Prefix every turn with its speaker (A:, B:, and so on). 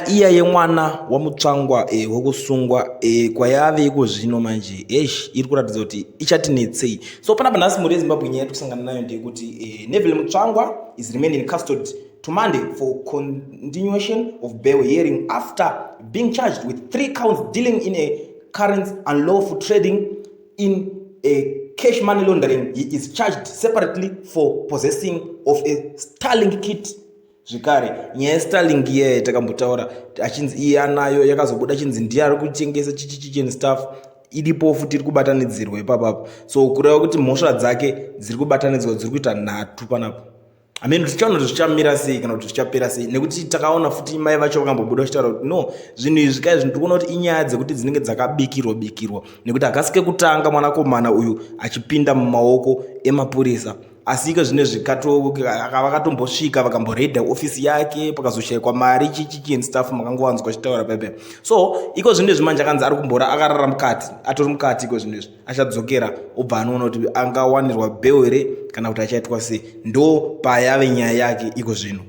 A: Nyaya iya yemwana waMutsvangwa e, wekusungwa e, kwayave iko zvino manje eish iri kuratidza kuti ichatinetsei. So panapa nhasi mhuri yeZimbabwe nyaya yatikusangana nayo ndeyekuti e, Neville Mutsvangwa is remaining in custody to Monday for continuation of bail hearing after being charged with three counts dealing in a current unlawful trading in a cash money laundering. He is charged separately for possessing of a Starlink kit. Zvekare nyaya yeStarlink iye takambotaura achinzi iye anayo, yakazobuda achinzi ndiye ari kutengesa chichichichi and stuff, iripo futi iri kubatanidzirwa ipapapo. So kureva kuti mhosva dzake dziri kubatanidzwa dziri kuita nhatu panapa. Amen, tichaona kuti zvichamira sei kana kuti zvichapera sei, nekuti takaona futi mai vacho vakambobuda vachitaura kuti no, zvinhu izvi kai zvinhu tikuona kuti inyaya dzekuti dzinenge dzakabikirwa bikirwa, nekuti hakasi kekutanga mwanakomana uyu achipinda mumaoko emapurisa. Asi iko zvine vakatombosvika vakamboredha ofisi yake, pakazoshayikwa mari chichichi and stuff, makangowanzwa achitaura pepe. So iko zvino izvi manje akanzi ari kumbora akarara mukati, atori mukati iko zvino izvi, achadzokera obva anoona kuti angawanirwa bail here kana kuti achaitwa sei. Ndo payave nyaya yake iko zvino.